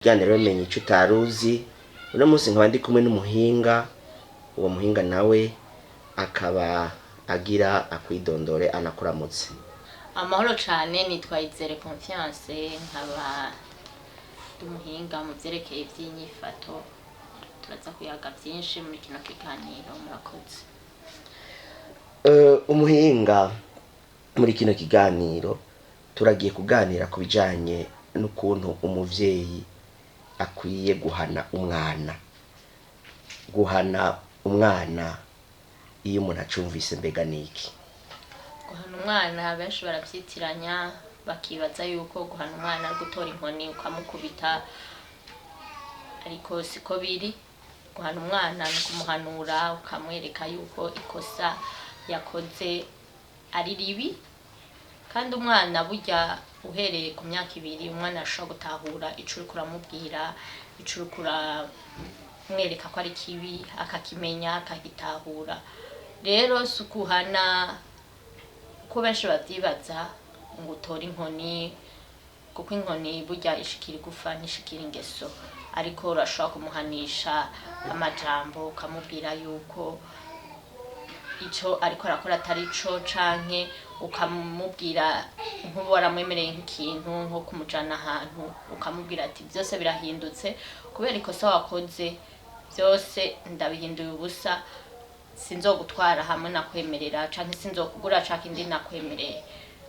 Ikiganiro menya ico utaruzi. Uno munsi nkaba ndi kumwe n'umuhinga. Uwo muhinga nawe akaba agira akwidondore anakuramutse. Amahoro cane, nitwa Izere Confiance, nkaba ndi umuhinga mu vyerekeye ivy'inyifato. Turaza kuyaga vyinshi muri kino kiganiro, murakoze. Umuhinga, muri kino kiganiro turagiye kuganira ku bijanye n'ukuntu umuvyeyi akwiye guhana umwana. Guhana umwana, iyo umuntu acumvise, mbega niki? Guhana umwana benshi baravyitiranya, bakibaza yuko guhana umwana ari gutora inkoni ukamukubita, ariko siko biri. Guhana umwana ni ukumuhanura, ukamwereka yuko ikosa yakoze ari ribi. Kandi umwana burya uhereye ku myaka 2, umwana arashobora gutahura ico uriko uramubwira, ico uriko uramwereka ko ari kibi, akakimenya, akagitahura. Rero si ukuhana uko benshi bavyibaza, ngo utore inkoni, kuko inkoni burya ishikira igufa, ntishikira ingeso. Ariko urashobora kumuhanisha amajambo, ukamubwira yuko ico ariko arakora atari co, canke ukamubwira nk'ubu waramwemereye nk'ikintu, nko kumujana ahantu, ukamubwira ati: "Byose birahindutse kubera ikosa wakoze, byose ndabihinduye ubusa, sinzogutwara hamwe nakwemerera, canke sinzokugura ca kindi nakwemereye."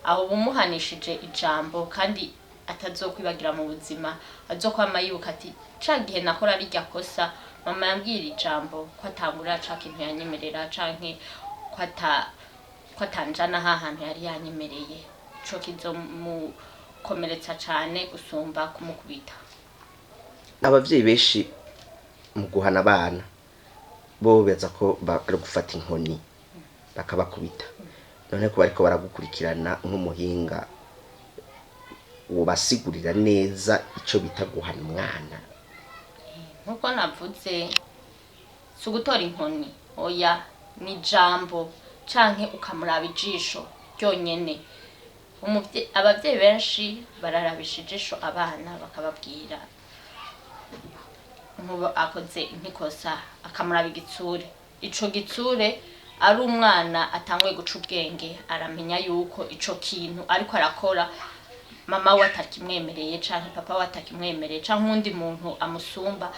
Aho uba umuhanishije ijambo kandi atazokwibagira mu buzima, azokwama yibuka ati: "Ca gihe nakora rirya kosa, mama yambwira ijambo ko atangurira ca kintu yanyemerera, canke ko atanjana ha hantu yari yanyemereye." Ico kizomukomeretsa cane gusumba kumukubita. Abavyeyi benshi mu guhana abana bo beza ko bari gufata inkoni bakabakubita. None ko bariko baragukurikirana nk'umuhinga, wobasigurira neza ico bita guhana umwana? Nkuko navuze, si ugutora inkoni, oya, ni ijambo canke ukamuraba ijisho ryonyene. Abavyeyi benshi bararabisha ijisho abana bakababwira, nkubu akoze nk'ikosa akamuraba igitsure, ico gitsure ari umwana atanguye guca ubwenge, aramenya yuko ico kintu ariko arakora mama we atakimwemereye, canke papa we atakimwemereye, canke uwundi muntu amusumba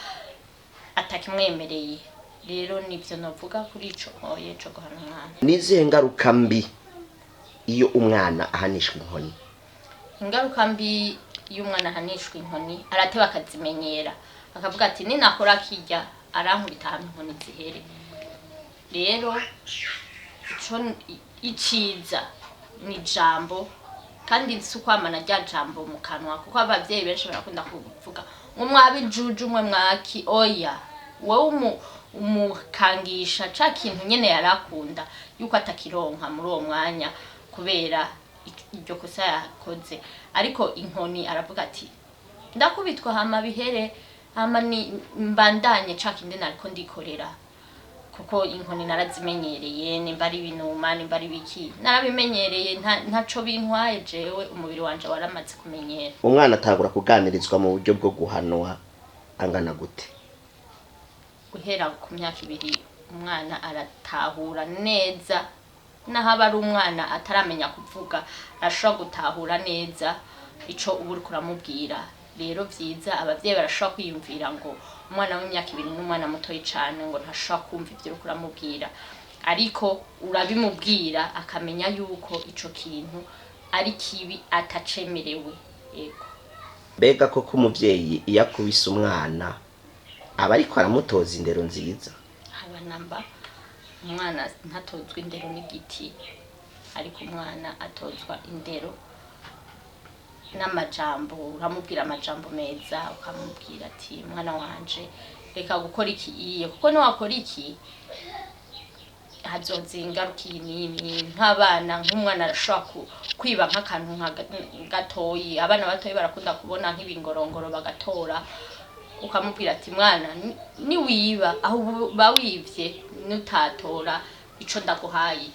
atakimwemereye. Rero nivyo novuga kuri ico oye co guhana umwana. Nizihe ngaruka mbi iyo umwana ahanishwa inkoni? Ingaruka mbi iyo umwana ahanishwa inkoni, arateba akazimenyera, akavuga ati: "Ninakora kirya arankubita hama inkoni zihere." Rero ico iciza ni ijambo, kandi si ukwamana rya jambo mu kanwa, kuko abavyeyi benshi barakunda kuvuga ngo: "Mwabijuju mwe, mwaki." Oya, wowe umukangisha ca kintu nyene yarakunda yuko atakironka muri uwo mwanya kubera iryo kosa yakoze. Ariko inkoni, aravuga ati: "Ndakubitwa hama bihere, hama ni mbandanye ca kindi nariko ndikorera, kuko inkoni narazimenyereye, nimba ari ibinuma, nimba ari biki, narabimenyereye, ntaco bintwaye jewe, umubiri wanje waramaze kumenyera." Umwana atangura kuganirizwa mu buryo bwo guhanwa angana gute? Guhera ku myaka 2 umwana aratahura neza. Naho aba ari umwana ataramenya kuvuga, arashobora gutahura neza ico uba uriko uramubwira. Rero vyiza, abavyeyi barashobora kwiyumvira ngo umwana w'imyaka 2 n'umwana mutoyi cane, ngo ntashobora kumva ivyo uriko uramubwira, ariko urabimubwira akamenya yuko ico kintu ari kibi, atacemerewe, yego. Mbega koko umuvyeyi iyo akubise umwana aba ariko aramutoza indero nziza? Haba namba. Umwana ntatozwa indero n'igiti, ariko umwana atozwa indero n'amajambo. Uramubwira amajambo meza, ukamubwira ati: "Mwana wanje, reka gukora iki iye, kuko niwakora iki hazoza ingaruka iyi n'iyi." Nk'abana, nk'umwana arashobora kwiba nk'akantu nka gatoyi. Abana batoyi barakunda kubona nk'ibingorongoro bagatora. Ukamubwira ati: "Mwana, niwiba aho uba wivye, nutatora ico ndaguhaye."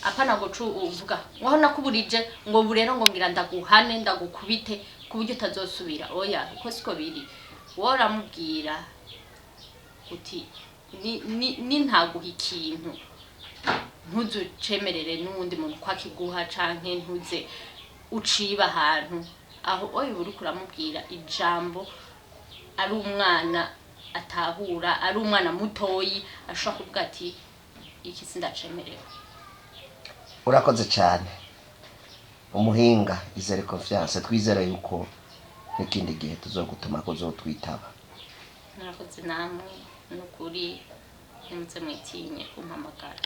Apana guca uvuga ngo: "Aho nakuburije," ngo ubu rero ngo ngira ndaguhane, ndagukubite ku buryo utazosubira. Oya, uko siko biri. Wowe uramubwira uti nintaguha ikintu, ntuzucemerere n'uwundi muntu ko akiguha, canke ntuze uciba ahantu aho. Oyo uriko uramubwira ijambo ari umwana atahura, ari umwana mutoyi ashobora kuvuga ati: "Iki sindacemerewe." Urakoze cyane, umuhinga Izere Confiance. Twizere yuko n'ikindi gihe tuzogutuma ko uzotwitaba. Murakoze namwe, n'ukuri ntimuze mwitinye kumpamagara.